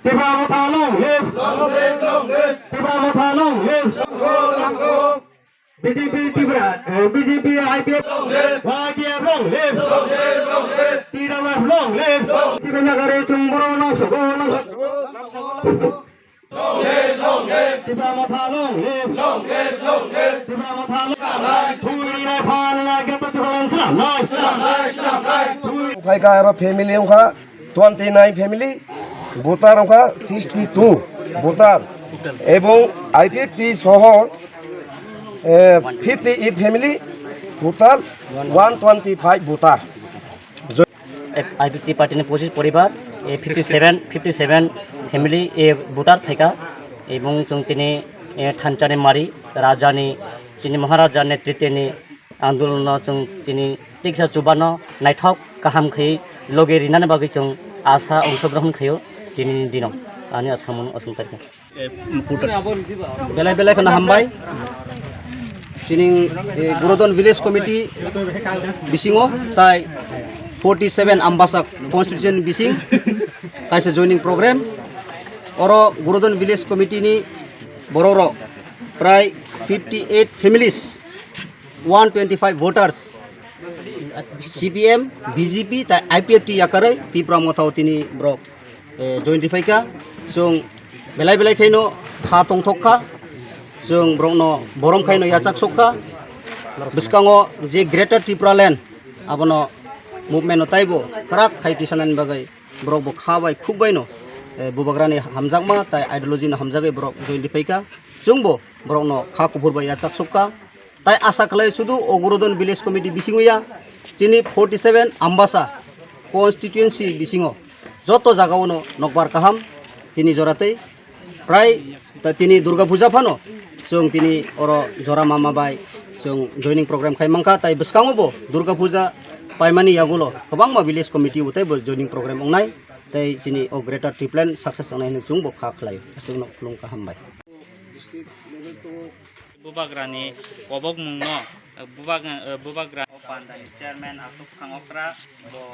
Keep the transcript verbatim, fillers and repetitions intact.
Tipra Motha long live! Tipra Motha long live! B J P Tipra, eh, B J P I P F, Y T F long live! T W F long live! Tipra Nagari chung borok no sogo, no sogo. Tipra Motha long live! Tipra Motha long live! Thui nai phan nai Greater Tipraland slam nai! Slam nai, slam nai! Thui Phaikha aro family wngkha twenty nine family, voter wngkha sixty two voter, ebong I P F T soho, eh, fifty eight family, total one twenty five voter. I P F T party ni pochis poribar, eh, fifty seven, fifty seven family, eh, voter phaikha, ebong chwng tini, eh, thansa ni mari, raja ni, chini Maharaja netrite ni andolon no chwng tini tiksa chubano naithok kaham khe logi rinani bagwi chwng asa ongsogrohon khaio tini ni dino. Ani asamung aswng tarikh. Belai belai kheno hambai. Chini, eh, Gurodon Village Committee bisingo tai forty seven Ambasa constituency bising kaisa joining program. Oro Gurodon Village Committee ni borok rok prai fifty eight families, one twenty five voters, C P M, B J P tai I P F T yakarwi Tipra Motha o tini borok, eh, join riphaikha. Chwng belai belai khaino kha tongthok kha, chwng borokno borom khaino yachak sok kha. Bwskango je Greater Tipraland abono movement no taibo kwrak khai tisanani bagwi borok bo kha bai khuk baino, eh, bubagrani hamjakma tai ideology no hamjagwi borok join riphaikha. Chwngbo borokno kha kuphur bai yachak sok kha. Tai asa khlai sudu o Gurodon Village Committee bisingo ya, chini forty seven Ambasa constituency bisingo joto jagao no nokbar kaham tini joratwi prai ta tini Durga Puja phano chwng tini oro jora mama bai chwng joining program khai mankha, tai bwskango bo Durga Puja paimani yagulo kwbangma village committee bo tei bo joining program wngnai, tei chini o Greater Tipraland success wngnai hwnwi chwngbo kha khlai. Aswkno khulum kaham bai. Bubagrani kobokmungno, bubag-, bubagra o pandani chairman Atuk Khangokra bo